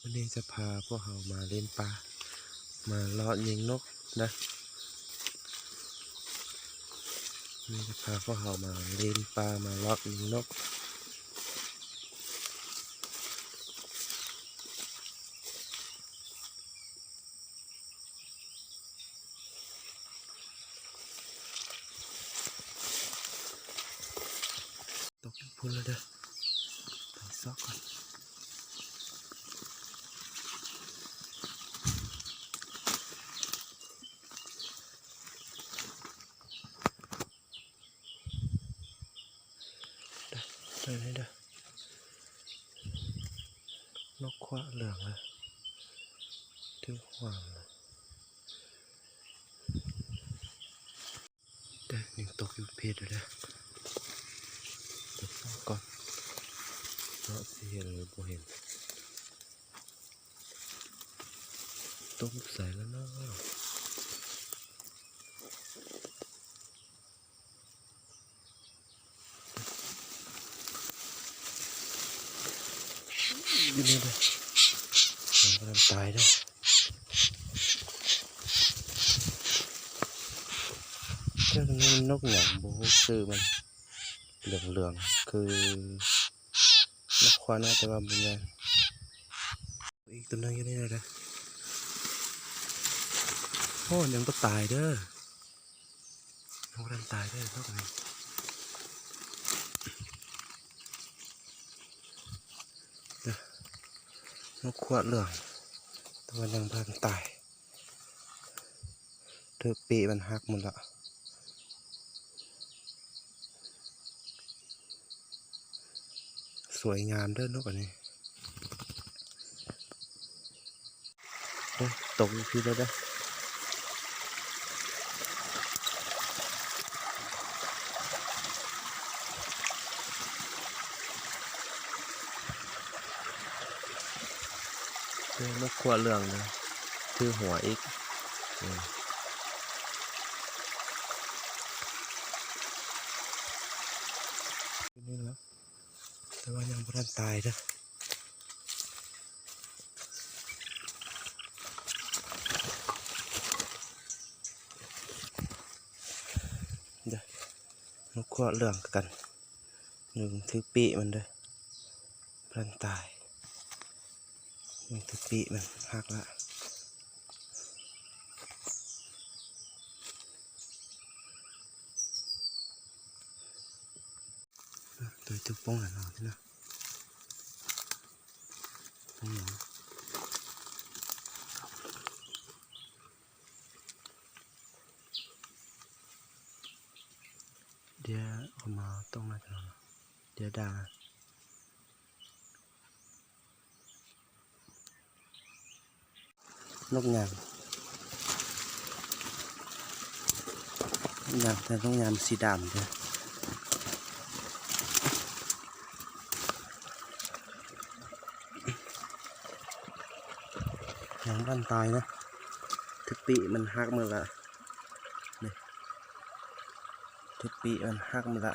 ມື້ນີ້ຈະພາພວກເຮົາມາຫຼິ້ນປ່າ ມາເລາະຍິງນົກນະ. ມື້ນີ້ຈະພາພວກເຮົາມາຫຼິ້ນປ່າ ມາເລາະຍິງນົກ. ຕົກຢູ່ພຸ້ນແລ້ວເດີ ໄປຊອກກ່ອນ. ໄດ້ ໄດ້ເດີ ນົກຂວາເຫຼືອງເລີຍ ຖືກຫວາງເລີຍ. ແຕ່ຍັງຕົກຢູ່ເພດຢູ່ເດີ ໄປຊອກກ່ອນເນາະ ຊິເຫັນຫຼືບໍ່ເຫັນ. ຕົກຢູ່ໃສລະເນາະ? ຢູ່ນີ້ເດີ ຍັງບໍ່ທັນຕາຍເດີ. ຈັກແມ່ນນົກຫຍັງ ບໍ່ຮູ້ຊື່ມັນ ເຫຼືອງໆ ຄືນົກຂວານະ ແຕ່ວ່າບໍ່ແມ່ນ. ອີກຕົວໜຶ່ງຢູ່ນີ້ເດີ. ໂອ້ ຍັງບໍ່ຕາຍເດີ ຍັງບໍ່ທັນຕາຍເດີ ນົກນີ້ເດີ ນົກຂວາເຫຼືອງ ແຕ່ວ່າຍັງບໍ່ທັນຕາຍ. ຖືກປີກມັນຫັກໝົດລະ. ສວຍງາມເດີນົກອັນນີ້. ໂອ້ຍ ຕົກຢູ່ພີ້ແລ້ວເດີ. ເອີ ນົກຂວາເຫຼືອງນະ ຖືຫົວອີກ. ເອີ ນີ້ລະ ແຕ່ວ່າຍັງບໍ່ທັນຕາຍເດີ. ເດີ ນົກຂວາເຫຼືອງຄືກັນ ຍັງຖືກປີກມັນເດີ ບໍ່ທັນຕາຍ ຍັງຖືກປີກມັນຫັກລະ. ໂຕຖືກປ່ອງແລ້ວເນາະ ໂປ່ງແລ້ວ. ດຽວເອົາມາຕ້ອງໜ້າຈະ ດຽວດ່າ ນົກຍາງ ຍາງ ແຕ່ນົກຍາງສີດຳເດີ. ຍັງບໍ່ທັນຕາຍນະ ຖືກປີກມັນຫັກໝົດລະ ນີ້ ຖືກປີກມັນຫັກໝົດລະ.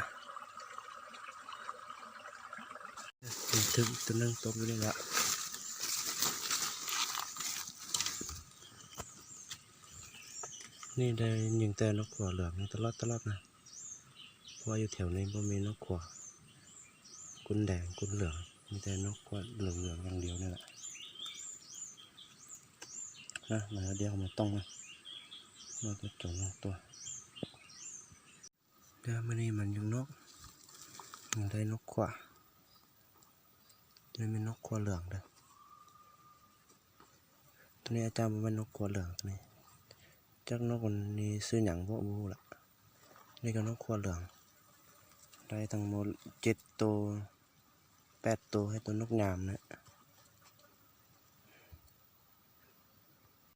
ຖືກອີກຕົວໜຶ່ງຕົກຢູ່ນີ້ລະ ນີ້ໄດ້ຍິງແຕ່ນົກຂວາເຫຼືອງນີ້ຕະຫຼອດຕະຫຼອດນະ ເພາະວ່າຢູ່ແຖວນີ້ບໍ່ມີນົກຂວາກຸນແດງກຸນເຫຼືອງ ມີແຕ່ນົກຂວາເຫຼືອງໆຢ່າງດຽວນີ້ແຫຼະນະ. ມາດຽວເອົາມາຕ້ອງນະ ມາຈະຈົນໜຶ່ງຕົວ. ເດີ ມື້ນີ້ມາຍິງນົກ ຍັງໄດ້ນົກຂວາ ໂຕນີ້ແມ່ນນົກຂວາເຫຼືອງເດີ. ໂຕນີ້ອາຈານວ່າແມ່ນນົກຂວາເຫຼືອງໂຕນີ້ ຈັກນົກອັນນີ້ຊື່ຫຍັງບໍ່ ບໍ່ຮູ້ລະ. ນີ້ກໍນົກຂວາເຫຼືອງ ໄດ້ທັງໝົດເຈັດໂຕ ແປດໂຕ ໃຫ້ໂຕນົກຍາມນະ.